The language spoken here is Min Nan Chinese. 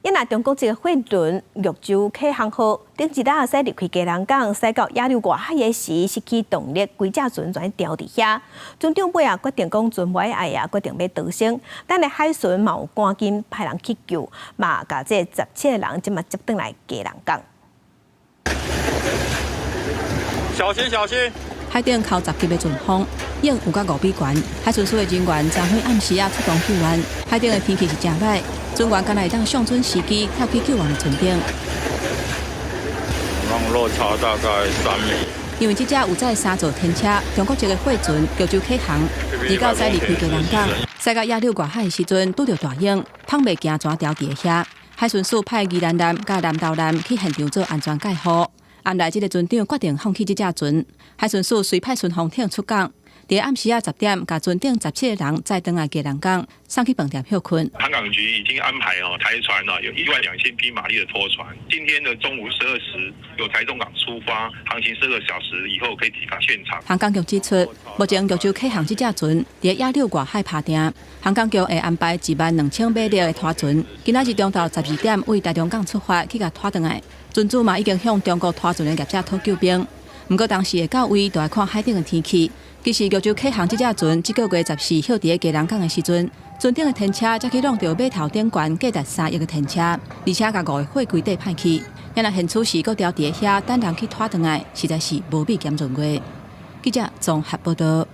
因若中國籍的貨輪玉州啟航號，頂一日駛離開基隆港，駛到野柳外海的時，失去動力，規隻船全牢佇遐。船長尾仔決定講船無愛啊，決定欲逃生。但係海巡嘛有趕緊派人去救，嘛共這17個人這馬接轉來基隆港。小心小心！海頂空10級的陣風，湧有甲5米懸。海巡署的人員昨昏暗時仔出動救援。海頂的天氣是誠䆀，船員敢若會當上準時機跳去救援的船頂。浪落差大概3米。因為這隻有載三座天車，中國籍的貨船玉州啟航，29駛離開基隆港，駛到野柳外海的時陣，拄著大湧，碰袂行全牢佇遐。海巡署派宜蘭艦佮南投艦去現場做安全戒護。暗內這个船長決定放棄這隻船，海巡署隨派順風艇出港，佇暗時仔10點，共船頂17個人載轉來基隆港，送去飯店歇睏。航港局已經安排哦，台船啊，有1.2萬匹馬力的拖船。今天的中午12時由台中港出發，航行12個小時以後可以抵達現場。航港局指出，目前玉州啟航這隻船佇野柳外海拍碇，航港局會安排1.2萬馬力的拖船，今仔日中晝12點為台中港出發去共拖轉來。船主嘛已經向中國拖船的業者討救兵，毋過當時會到位，就愛看海頂的天氣。其實玉州啟航這隻船，這個月14歇佇咧基隆港的時陣，船頂的天車才去挵著碼頭頂懸價值3億的天車，而且共五个貨櫃硩歹去。若若現此時閣牢佇咧遐等人去拖轉來，實在是無米兼閏月。記者綜合報導。